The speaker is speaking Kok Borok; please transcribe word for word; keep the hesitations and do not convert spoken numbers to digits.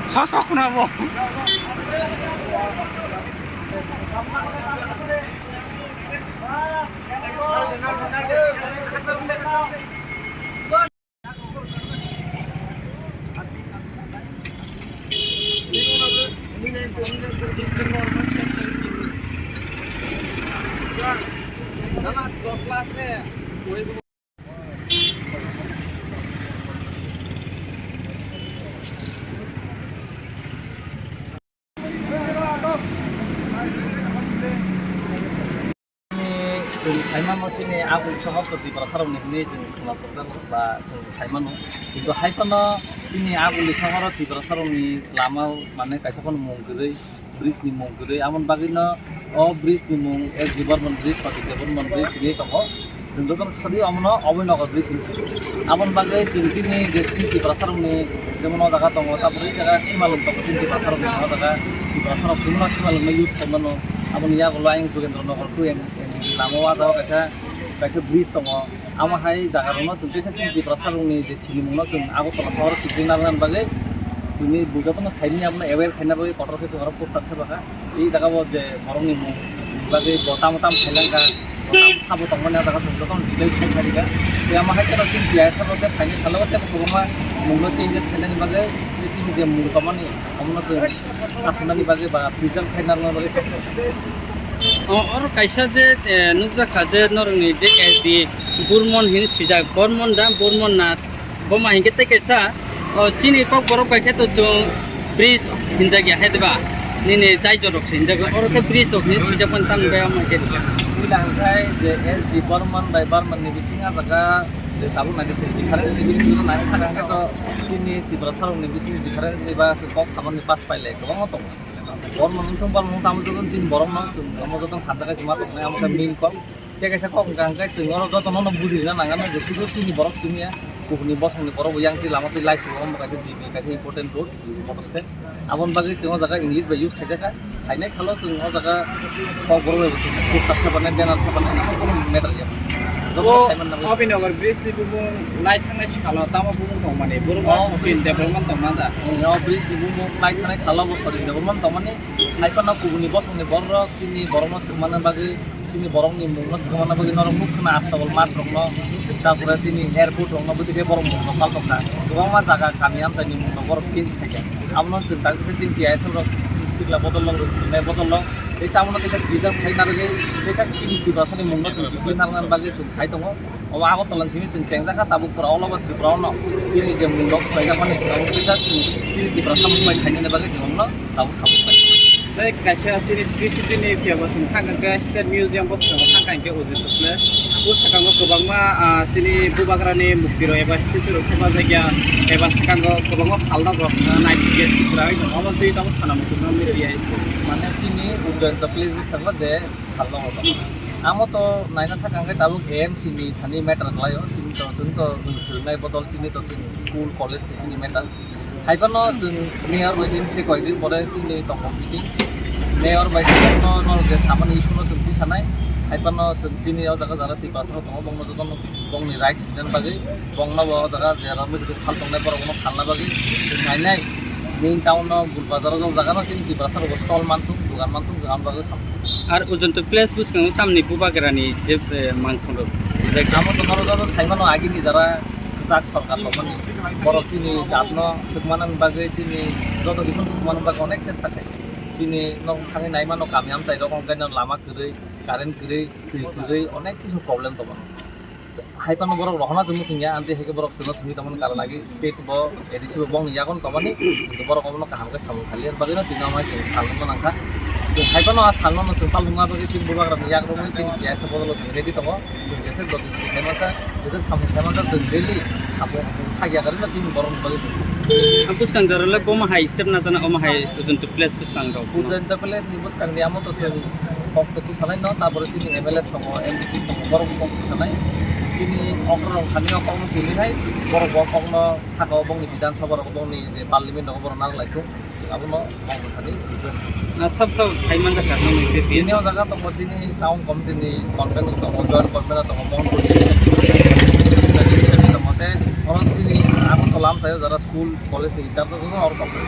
Sa sa khuna bo. Chwng saimano chini agul sohor to Tiprasarokni hinwi chwng khwna pokjak ba chwng saimano. Kintu hai phano chini agulni sohoro Tiprasarokni lama mane kaisa phano mung kwrwi, bridge ni mung kwrwi. Aboni bagwino o bridge ni mung S G Barman Bridge, Pratik Debbarman Bridge hinwi tongo. Chwng jotono sadi omono Abhinagar bridge hinwi sio. Aboni bagwi chwng chini je chini Tiprasarokni jemon o jaga tongo, tabuk o jaga simalwng tongo chini Tiprasarokni o jaga, Tiprasarok chwngno simalwngno use khaimano. Aboni yagulo ayang Jogendra Nagar two M, M, lama o ah jaga kaisa, kaisa bridge tongo. Amo hai jaga rokno chwng teisa chini Tiprasarokni je sinimungno chwng Agartala sohoro kiphilna rwna bagwi tini bo jotono saimanya abono aware khaina bagwi kotor khe chwng oro poster thepakha. I jaga bo je borokni mung bagwi bo tamo tamo khailangkha, bo tamo sabo tongmani ah jaga chwng jotono details khai sarikha. Tei amo hai kheno chini T I S rok tei phaini salo tei kwbangma mungno changes khainani bagwi tei chini je mung tongmani omono chwng kasumnani bagwi ba preserve khaina rwna bagwi sakha. O, oro kaisa je, eh, nukjakha je norokni je S D Burman hin swijak, Burman da, Burman na, bo ma hinkhe tei kaisa, o, chini kokborok bai khe to chwng bridge hinjak ya hai diba? Nini jai jorok se hinjak, oro khe bridge rok hinwi swijak mani tamo bai omo khe. Puila hwnkhe je S G Barman bai Barman ni bising ah jaga je tabuk nai se difference ni bising nai thang khe to chini Tiprasarokni bising difference ni ba se kok samani pass pailai kwbangma tongo. Bormon wngthung, bormon wngthung, amo joto chini borok no chwng omo joto sanjak hai ma tongnai, amo khe main kok. Tei kaisa kok hwnkha hwnkhe chwng oro joto no bujirina nang ano je sudu chini borok simi ya, kubuni bosongni borok bo yang twi lama twi lai sugo, omo kaisa G B kaisa important road, G B motor stand. Aboni bagwi chwng o jaga English bai use khaijak kha. Phainai salo chwng o jaga kok borok bai bo chwng kok tak khe banai, banner khe banai, amo kono matter ya. Joto O sai man nang. Abhinagar bridge ni bumung light thangnai sikalo tamo bumung tongmani, borok Oh, ma social development tongma da. O bridge ni bumung light thangnai salo bo social development tongmani. Hai phano kubuni bosongni borok chini borokno swngmani bagwi, chini borokni mungno swngmani bagwi norok nuk khna astabol mat rokno, tarpore tini airport rokno bwtwi khe borok mungno paltokha. Kwbangma jaga kami amchaini mungno borok change khaikha. Abono chwng tak khe chini T I S rok chini sikla bodol rok, chini sikla bodol rok. Teisa abono teisa preserve khaina bagwi, teisa chini Tiprasani mungno chwng bwtwi narwkna bagwi chwng khai tongo. Obo Agartala ni simi chwng chengjakha, tabuk pura all over Tripura ono chini je mungno swlaijakmani chwng abo kisa chwng chini Tiprasa mung bai khainani bagwi chwng omono tabuk sabuk bai. Tei kaisa chini C C T V ni phiya bo chwng thang khe State Museum bo swkango thang kha hinkhe Ujjayanta Place. O swkango kwbangma, ah, chini bubagrani mukti rok eba statue rok thepajak ya, eba swkango kwbangma phalnok rok, ah, naithok ya sikra oi tongo. Omo twi tabuk sana muchungma media hai se. Mane chini Ujjayanta Place bwskango je phalnok rok tongo. Amo to naina thang khe tabuk A M C ni thani matter khlaio, chini to, chwng to swrwngnai bodol chini to chini school, college ni chini matter. Hai phano chwng mayor bai chini tei koi din pore chini tongo meeting. Mayor bai chini no, no je samani issue no chwng tisanai. Hai phano chwng chini o jaga jara Tiprasa rok tongo, bongno jotono bongni rights rinani bagwi, bongno bo o jaga jera mujuri phal tongnai borok bono phalna bagwi chwng nainai. Main town no Gul Bazar o jaga no chini Tiprasa rok stall manthung, dugan manthung, jagani bagwi sam. Ar Ujjayanta Place bwskango tamni bubagrani je, eh, mangthong rok. Amo to norok joto saimano agini jara kwchak sorkar tongmani. Borok chini jatno swkmanani bagwi, chini joto kisa swkmanani bagwi onek chesta khai. Chini nok thangwi naimano kami amchai rok, onkhaino lama kwrwi, current kwrwi, twi kwrwi, onek kisu problem tongo. Hai phano borok rohorna chwngno chwngya, amtwi hai khe borok chwngno chwngwi tongmani karon agi state bo A D C bo bongni yagon tongmani, kintu borok obono kaham khe samung khailiya, bagwino tini omo hai chwng salnukna nangkha. Chwng hai phano a salno no chwng palthumna bagwi chini bubagrani yakrwngwi chini keha se bodolo chwng ready tongo. Chwng jesa jodi chwng hai mansa, jesa samung hai mansa chwng daily samung chwng khagya karwi no chini borok bagwi chwng. Ang bwskang jora le bomo hai step na jana omo hai Ujuntu place bwskang rok. Ujuntu place ni bwskang ni amo to chwng kok to tu salai no, tabore chini M L A tongo, M D C tongo, borok kok tu salai. Chini okra rok thani o kok no tuli hai, borok bo kok no saka o bongni Bidhan Sabha rok bongni je parliament rok borok nang lai thung. Abono bongni thani request. Na sab sab hai man jaka nang je Bini o jaga tongo chini town committee ni convener tongo, joint convener tongo, Mohan Puri tongo, te oro chini Agartala amchaio jara school college ni in charge tongo, oro tongo.